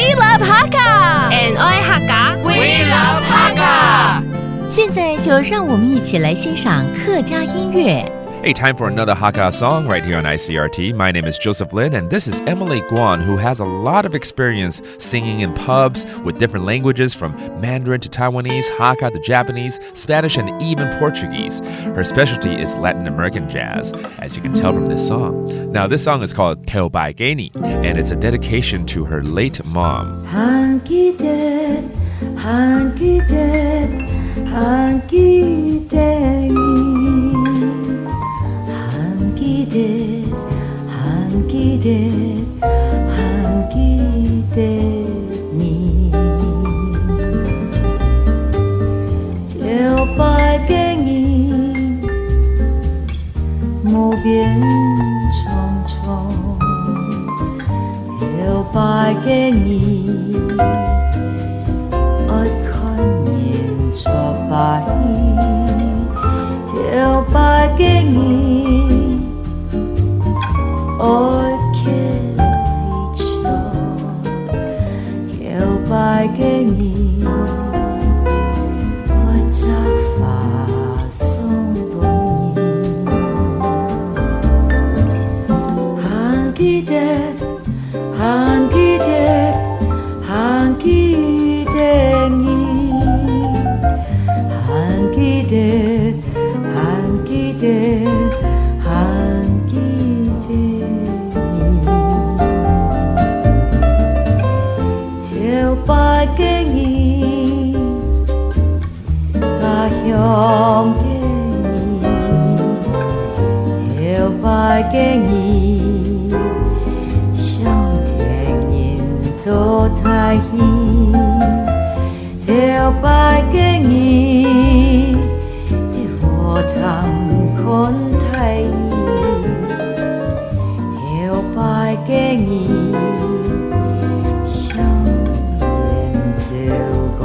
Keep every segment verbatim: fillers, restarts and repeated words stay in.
We love Hakka. And I Hakka. We love Hakka. 现在就让我们一起来欣赏客家音乐。 Hey, time for another Hakka song right here on I C R T. My name is Joseph Lin, and this is Emily Guan, who has a lot of experience singing in pubs with different languages from Mandarin to Taiwanese, Hakka to Japanese, Spanish, and even Portuguese. Her specialty is Latin American jazz, as you can tell from this song. Now, this song is called Thèo Pai Kei Ni, and it's a dedication to her late mom. 還記得，還記得，還記得你，還記得，還記得，還記得你。頭擺个你， 無變匆匆，頭擺个你，愛看人著把戲，頭擺个你，愛客飛笑。 頭擺个你，愛摘花送分人。還記得，還記得，還記得你，還記得， 還記得，還記得你。頭擺个你，家鄉个你，頭擺个你，想跈人做大戲。 頭擺个你，在禾埕看大雨。頭擺个你，想念做過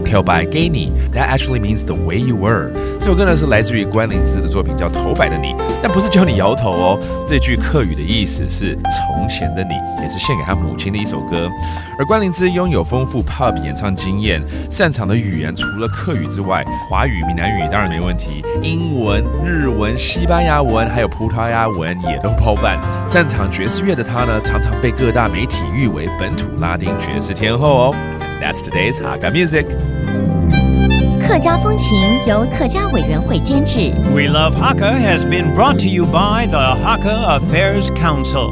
去。頭擺个你, that actually means the way you were. 這首歌呢是來自於關凌姿的作品，叫《頭擺个你》，但不是叫你搖頭哦。這句客語的意思是從前的你，也是獻給她母親的一首歌。 而關凌姿擁有豐富pub演唱經驗，擅長的語言除了客語之外，華語、閩南語當然沒問題，英文、日文、西班牙文，還有葡萄牙文也都包辦。擅長爵士樂的她呢，常常被各大媒體譽為本土拉丁爵士天后哦。And that's today's Hakka Music. 客家風情由客家委員會監製。 We Love Hakka has been brought to you by the Hakka Affairs Council.